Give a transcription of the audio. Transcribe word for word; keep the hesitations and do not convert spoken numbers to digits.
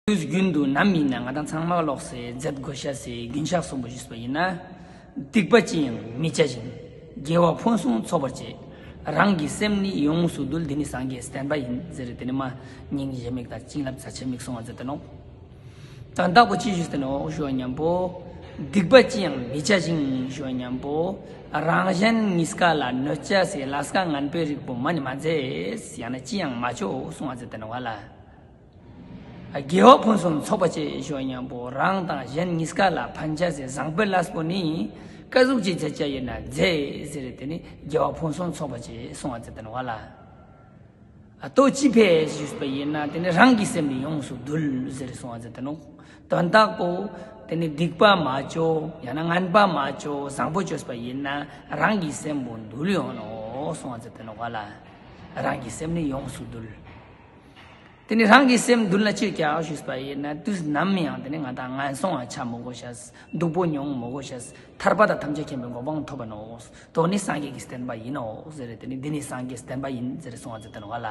དུས་རྒྱུན་དུ་ནམ་ཡིན་ན་ང་དང་ཚང་མ་ལོག་སེ་མཛད་དགོས་ཤ་སེ་རྒྱུན་ཆགས་གསུམ་པོ་ཞུས་པ་ཡིན་ན། སྡིག་པ་ཅི་ཡང་མི་བྱ་ཞིང་། དགེ་བ་ཕུན་སུམ་ཚོགས་པར་བྱེད། རང་གི་སེམས་ནི་ཡོངས་སུ་འདུལ། འདི་ནི་སངས་རྒྱས་བསྟན་པ་ཡིན་ཟེར་དེ་ནི་མ་སྙིང་རྗེ་མིག་དང་བྱིན་རླབས་རྩ་ཆེ་མིག་གསུང་བ་མཛད་དེ་ནོ། དོན་དག་པོ་ཅི་ཞུས་ཏེ་ནོ་ཞུ་བ་མཉམ་པོ། སྡིག་པ་ཅི་ཡང་མི་བྱ་ཞིང་ཞུ་བ་མཉམ་པོ། རང་གཞན་གཉིས་ཀ་ལ་གནོད་བྱ་སེ་ལས་ཀ་ངན་པའི་རིགས་པོ་མ་ནི་མ་མཛད། ཡང་ན་ཅི་ཡང་མ་བྱོ་གསུང་བ་མཛད་དེ་ནོ་བ་ལ། དགེ་བ་ཕུན་སུམ་ཚོགས་པ་བྱེད་ཞུ་བ་མཉམ་པོ་རང་དང་གཞན་གཉིས་ཀ་ལ་ཕན་བྱ་སེ་བཟང་པོའི་ལས་པོ་ནི་ཀ་ཟུག་ཅིག་མཛད་བྱ་ཡིན་ན་མཛད་ཟེར་དེ་ནི་དགེ་བ་ཕུན་སུམ་ཚོགས་པ་བྱེད་གསུང་བ་མཛད་དེ་ནོ་བ་ལ། ཨ་ཏོ་ཅི་ཕེ་ཞུས་པ་ཡིན་ན་དེ་ནི་རང་གི་སེམས་ནི་ཡོངས་སུ་འདུལ་ཟེར་གསུང་བ་མཛད་དེ་ནོ། དོན་དག་པོ་དེ་ནི་སྡིག་པ་མ་བྱོ་ཡང་ན་ངན་པ་མ་བྱོ་བཟང་པོ་བྱོས་པ་ཡིན་ན་རང་གི་སེམས་པོ་འདུལ་ཡོང་ནོ་གསུང་བ་མཛད་དེ་ནོ་བ་ལ། རང་གི་སེམས་ནི་ཡོངས་སུ་འདུལ། དེ་ནི་རང་གི་སེམས་འདུལ་ན་ཅི་བྱ་ཞུས་པ་ཡིན་ན་དུས་ནམ་ཡང་དེ་ནི་ང་དང་ངན་སོང་ང་ཆ་མི་དགོས་ཤ། སྡུག་པོ་མྱོང་མི་དགོས་ཤ། ཐར་པ་དང་ཐམས་ཅད་མཁྱེན་པའི་གོ་འཕང་ཐོབ་པ་ནོ། དོ་ནི་སངས་རྒྱས་ཀྱི་བསྟན་པ་ཡིན་ནོ་ཟེར་དེ་ནི་འདི་ནི་སངས་རྒྱས་བསྟན་པ་ཡིན་ཟེར་གསུང་བ་མཛད་དེ་ནོ་བ་ལ།